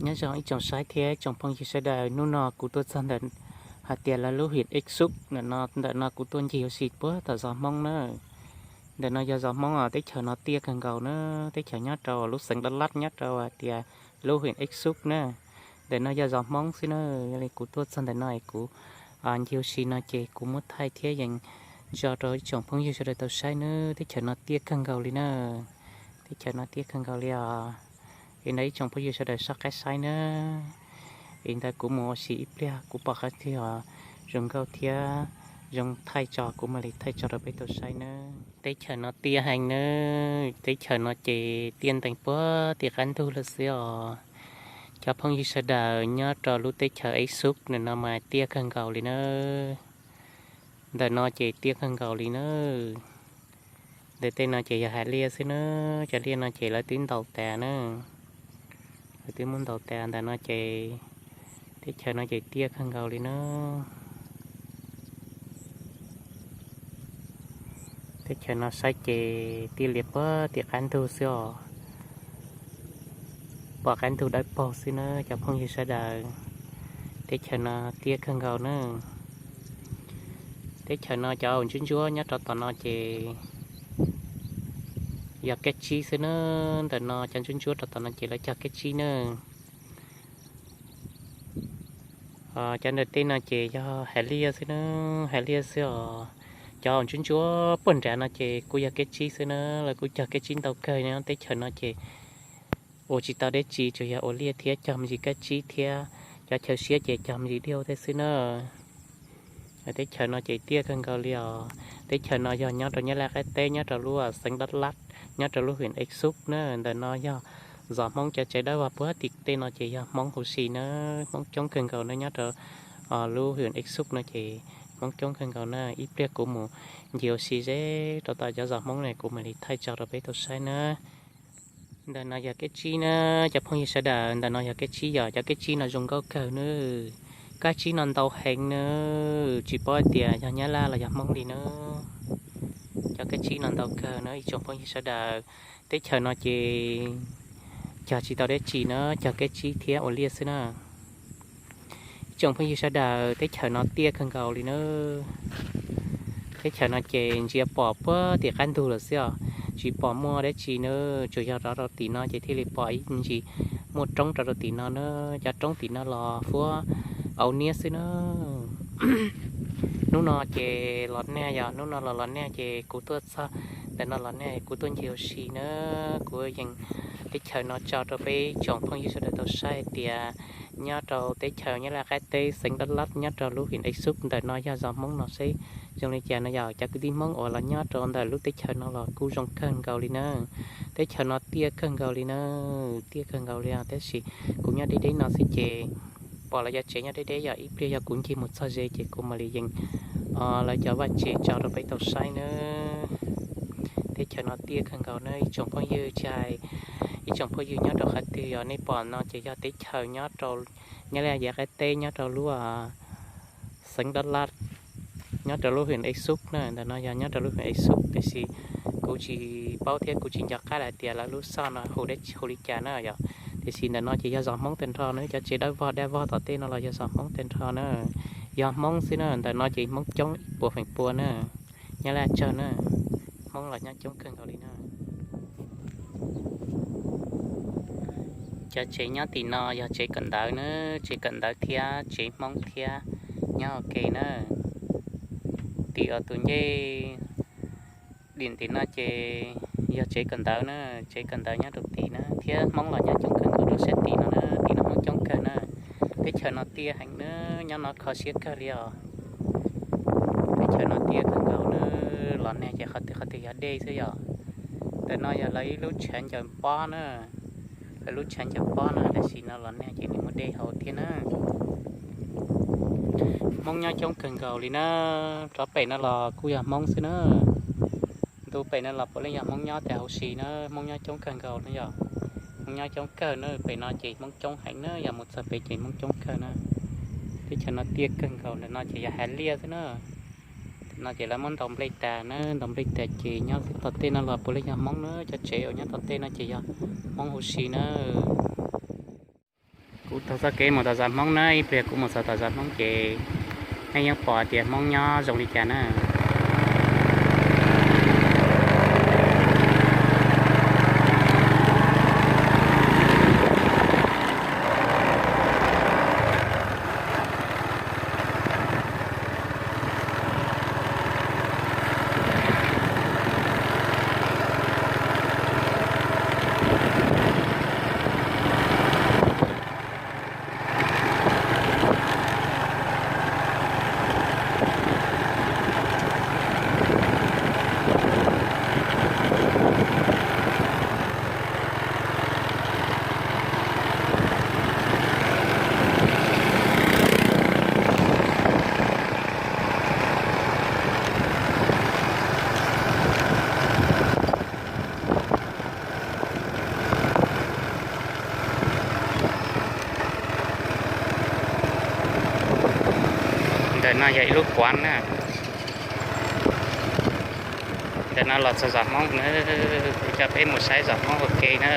Nyob zoo ib tsoom saib thiab tsoom phooj ywg sawv daws, hnub no kuv tuaj txog ntawm hais tias lawv lub huyện Ea Xub ntawm no, ntawm no kuv tuaj ncig ua si puag tom zos Hmoob na. Ntawm no yog zos Hmoob os, teb chaws no tiaj kawg nkaus na, teb chaws nyob rau lub xeev Đắk Lắk nyob rau hais tias lub huyện Ea Xub na. Ntawm no yog zos Hmoob xwb na, yog li kuv tuaj txog ntawm no es kuv ncig ua si no ces kuv muab thaij thiab yees tso rau ib tsoom phooj ywg sawv daws tau saib na, teb chaws no tiaj kawg nkaus li na. Teb chaws no tiaj kawg nkaus li os. Es ntawm ib tsoom phooj ywg sawv daws soj qab saib na. Es ntawm kuv mus ua si ib pliag kuv pom qhov twg zoo nkauj thiab zoo thaij tso kuv mam li thaij tso rau peb tau saib na. Teb chaws no tiaj heev na, teb chaws no ces tiaj ntees puag tim qab ntug lawm xwb os. Cov phooj ywg sawv daws, nyob rau lub teb chaws Ea Xub ntawm no mas tiaj kawg nkaus li na. Ntawm no ces tiaj kawg nkaus li na. Ntawm tej no ces yog hav liaj xwb na, cov liaj no ces lawv twb ntaus tas na. Lawv twb muab ntaus tas ntawm no ces teb chaws no ces tiaj kawg nkaus li na. Teb chaws no saib ces tiaj lias puag tim qab ntug xwb os. Pom qab ntug dawb paug xwb na cov phooj ywg sawv daws. Teb chaws no tiaj kawg nkaus na. Teb chaws no cov ntsuab ntsuab nyob rau tom no ces yog kab tsib xwb na. Ntawm no cov ntsuab ntsuab rau tom no ces lawv cog kab tsib na. Cov ntawm tej no ces yog hav liaj xwb na, hav liaj xwb os. Cov ntsuab ntsuab puag nrad no ces kuj yog kab tsib xwb na, lawv kuj cog kab tsib ntau kawg no. Teb chaws no ces ua tsis tau dab tsi, tsuas yog ua liaj thiab cog me ntsis kab tsib thiab cov chaw siab ces cog me ntsis diaj tej xwb na. Teb chaws no ces tiaj kawg nkaus li os. Teb chaws no yog nyob rau Nyab Laj qab teb, nyob rau lub xeev Đắk Lắk, nyob rau lub huyện Ea Xub na. Ntawm no yog zos Hmoob, cov tsev dawb vog puag tim tej no ces yog Hmoob huv si na, Hmoob coob kawg nkaus na nyob rau lub huyện Ea Xub no ces Hmoob coob kawg nkaus na. Ib pliag kuv mus ncig ua si ze rau tom cov zos Hmoob ne kuv mam li thaij tso rau peb tau saib na. Ntawm no yog kab tsib na, cov phooj ywg sawv daws, ntawm no yog kab tsib, yog cov kab tsib no zoo nkauj kawg na. Kab tsib no ntau heev na, tsis paub hais tias yog Nyab Laj los yog Hmoob li na. Cov kab tsib no ntau kawg na ib tsoom phooj ywg sawv daws. Teb chaws no ces cog tsis tau dab tsi na, cog kab tsib thiab ua liaj xwb na. Ib tsoom phooj ywg sawv daws, teb chaws no tiaj kawg nkaus li na. Teb chaws no ces ntsia pom puag tim qab ntug lawm xwb os, tsis pom muaj dab tsi na, tsuas yog rov rau tim no ces thiaj li pom ib ntsis muaj roob rau rau tim no na. Cov roob tim no los huab au niab xwb na. Hnub no ces los nag, yog hnub no los los nag ces kuv tuaj txog ntawm no los nag, kuv tuaj ncig ua si na. Kuv yees teb chaws no tso rau peb tsoom phooj ywg sawv daws tau saib hais tias nyob rau teb chaws Nyab Laj qab teb xeev Đắk Lắk nyob rau lub huyện Ea Xub ntawm no yog zos Hmoob no seb zoo li cas no. Yog cov kwv tij Hmoob uas los nyob rau ntawm lub teb chaws no los kuj zoo kawg nkaus li na. Teb chaws no tiaj kawg nkaus li na, tiaj kawg nkaus li os. Tab sis kuv nyob deb deb no xwb ces pom lawv cov tsev nyob deb deb, yog ib pliag yog kuv ncig mus txog ze ces kuv mam li yees lawv cov vaj tsev tso rau peb tau saib na. Teb chaws no tiaj kawg nkaus na ib tsoom phooj ywg, tsis hais ib tsoom phooj ywg nyob rau qhov twg, yog nej pom no ces yog teb chaws nyob rau Nyab Laj yav qab teb nyob rau lub xeev Đắk Lắk, nyob rau lub huyện Ea Xub na. Ntawm no yog nyob rau lub huyện Ea Xub, tiam sis kuv tsis paub thiab kuv tsis nco qab hais tias lawv lub xoj no hu li cas na yom. Tiam sis ntawm no ces yog zos Hmoob tag nrho na, cov tsev dawb vog daj vog tom tej no los yog zos Hmoob tag nrho na. Yog Hmoob xwb na, ntawm no ces Hmoob coob ib puas feem pua na. Nyob Laj tsawg na, Hmoob los nyob coob kawg nkaus li na. Cov tsev nyob tim no yog tsev kawm ntawv na, tsev kawm ntawv thiab tsev Hmoob thiab nyob ua ke na. Tim uas tus ncej dim tim no ces yog tsev kawm ntawv na, tsev kawm ntawv nyob rau tim na, thiab Hmoob los nyob coob kawg nkaus rau sab tim no na, tim no Hmoob coob kawg na. Teb chaws no tiaj heev na, nyob no kho siab kawg li os. Teb chaws no tiaj kawg nkaus na, los nag ces qhov twg qhov twg yog dej xwb yom. Ntawm no yog lawv ib lub tshav ncaws pob na, lawv lub tshav ncaws pob na, tam sim no los nag ces nws muaj dej haus thiab na. Hmoob nyob coob kawg nkaus li na, rov pem no los kuj yog Hmoob xwb na. Ntu pem no los puav leej yog Hmoob nyob tas huv si na, Hmoob nyob coob kawg nkaus na yom. Hmoob nyob coob kawg na, pem no ces Hmoob coob heev na, yog mus txog pem ces Hmoob coob kawg na. Teb chaws no tiaj kawg nkaus, ntawm no ces yog hav liaj xwb na. Ntawm no ces lawv muab ntaus nplej tas na, ntaus nplej tas ces nyob tom tej no los puav leej yog Hmoob na, cov tsev uas nyob tom tej no ces yog Hmoob huv si na. Kuv taug txoj kev mus tom zos Hmoob na, ib pliag kuv mus txog tom zos Hmoob ces nej yeej pom tias Hmoob nyob zoo li cas na. Ntawm no yog ib lub kuav na. Ntawm no los txog zos Hmoob na, kuv coj peb mus saib zos Hmoob ua ke na.